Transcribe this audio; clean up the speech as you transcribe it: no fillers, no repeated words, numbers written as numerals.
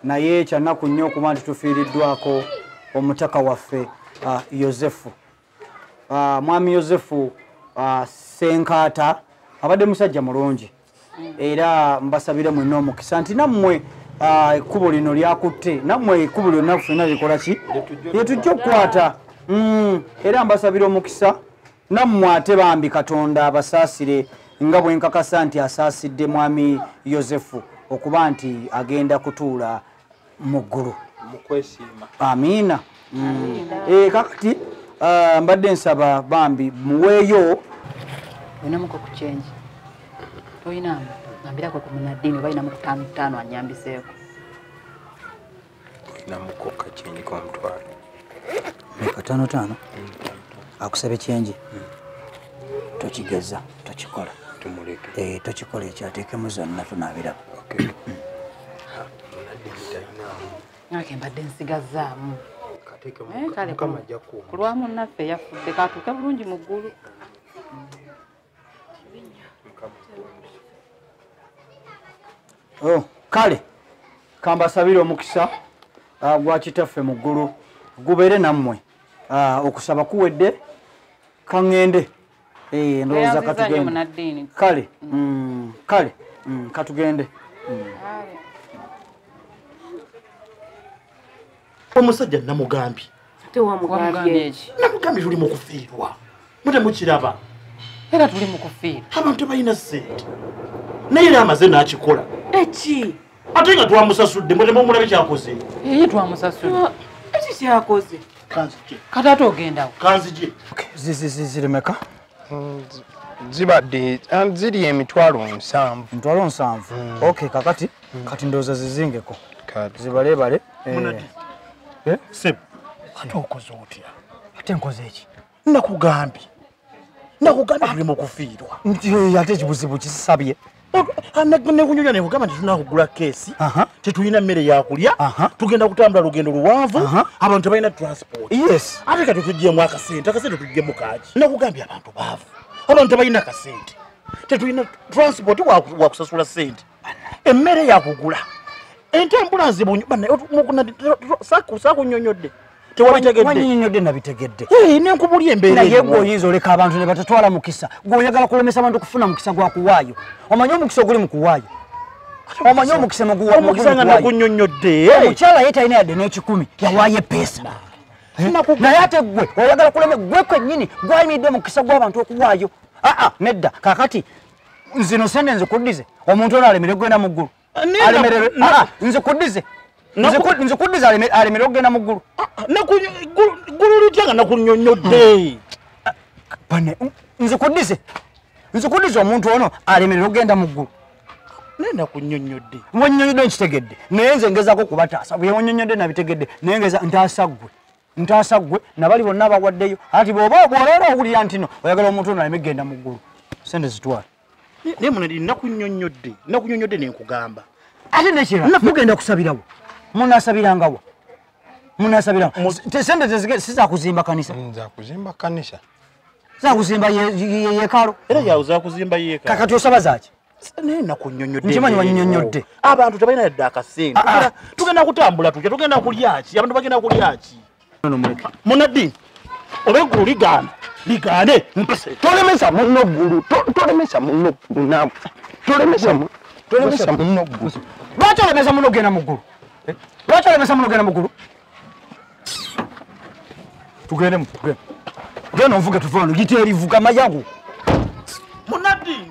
Naye kyannaku nnyo okuba nti tufiiriddwako omutaka waffe Yozefu. Mwami Yozefu Ssenkaata abadde musajja mulungi, era mbasabire mwenna omukisa nti nammwe ekkubo lino lyakutte, nammwe ekkubo lyonna ffenna likola ki lyetujja okukwata. Era mbasabira omukisa nammwe ate bambi Katonda abasaasire nga bwe nkakasa nti asaasidde mwami Yozefu okuba nti agenda kutuula mu ggulu. Amiina. Kakati mbadde nsaba bambi muweeyo onamuko ku kyenji toyinaamu ngambirako ku munaddiini oba ayinamu kutaano ttaano anyambiseeko. Oyinamuko kakyenji k'omutwalo kataano ttaano akusaba ekyenji tokigeza tokikola tumuleke tokikola ekyo ateekemu zonna tunaabiraba. Ake mbadde nsigazaamu ku lwa munnaffe yafudde katuuke bulungi mu ggulu. Kale kambasabire omukisa gwa kitaffe mu ggulu gubeere nammwe. Okusaba kuwedde kaŋŋende ndowooza katugende. Kale kale katugende. Omusajja namugambye. Namugambye tuli mu kufiirwa. Mute mukiraba. Era tuli mu kufiirwa. Abantu tebalina ssente. Naye era amaze n'akikola. Eki? Ate nga twamusasudde mwe temumulabe kyakoze. Ye twamusasudde. Eki kyakoze? Kanzije. Kati ate ogendawo. Kanzije. Ziremeka? Zibadde ziri 700,000. 700,000. Okay, kakati kati ndowooza zizingeko. Zibalebale. Sebo, ate okoze otya? Ate nkoze eki? Nakugambye. Nakugambye tuli mu kufiirwa. Ate ekibuzibu kisabye. Nekunyonyola nekugamba nti tulina kugula keesi, tetulina mmere yakulya, tugenda kutambula lugendo luwanvu, abantu tebalina transport. Yes. Ate kati tuggyemu akasente, akasente tuggyemu kaaki? Nakugambye abantu baavu, abantu tebalina kasente, tetulina transport wakusasula ssente, emmere yakugula, entambula nzibu. Saakunnyonnyodde. Wannyonnyodde nabitegedde. Nenkubulya embeera. Naye gwe oyinza oleka abantu ne batatwala mukisa. Gwe oyagala kulemesa abantu kufuna mukisa gwa kuwaayo. Omanyi omukisa oguli mu kuwaayo. Omanyi omukisa muguwa. Omukisa nga nakunnyonnyodde. Omukyala ye talina yadde n'ekikumi yawaayo epeesa. Naye ate gwe oyagala kuleme gwe kwennyini gwayimiridde mukisa gw'abantu okuwaayo. Aa nedda kakati nzino sente nzikuddize omuntu ono alemere kugenda mu ggulu. Alemererwe. Nzikuddize. Nzikuddize alemere okugenda mu ggulu. Ggulu litya nga nakunnyonnyodde? Nzikuddize. Nzikuddize omuntu ono alemere okugenda mu ggulu. Naye nakunnyonnyodde. Wannyonnyodde nkitegedde. Naye nze ngezaako kubataasa. Bwe wannyonnyodde nabitegedde. Naye ngeza ntaasa ggwe. Ntaasa ggwe nabali bonna abawaddeyo. Ati bw'oba bw'oleera owulira nti no oyagala omuntu ono aleme kugenda mu ggulu. Sente zitwale. Naye munaddi nakunnyonnyodde. Nakunnyonnyodde ne nkugamba. Ate nekirala mugenda kusabirawo. Munaasabirangawa? Munaasabirawo. Sente si za kuzimba kanisa. Za kuzimba kanisa. Za kuzimba yeekaalu. Era yawo za kuzimba yeekaalu. Kakati osaba zaaki? Naye nakunnyonnyodde. Nkimanyi wannyonnyodde. Abantu tebalina yadde akasente. Tugenda kutambula tutya, tugenda kulya ki? Abantu bagenda kulya ki? Munaddi, oba eggulu ligaana, ligaane mpese. Tolemesa munno ggulu, tolemesa munno ggulu naawe. Tolemesa munno ggulu. Lwaki olemesa munno okugenda mu ggulu? Lwaki olemesa munno okugenda mu ggulu? Tugende tugende. Genda onvuge tuve wano, gita erivuga mayangu. Munaddi!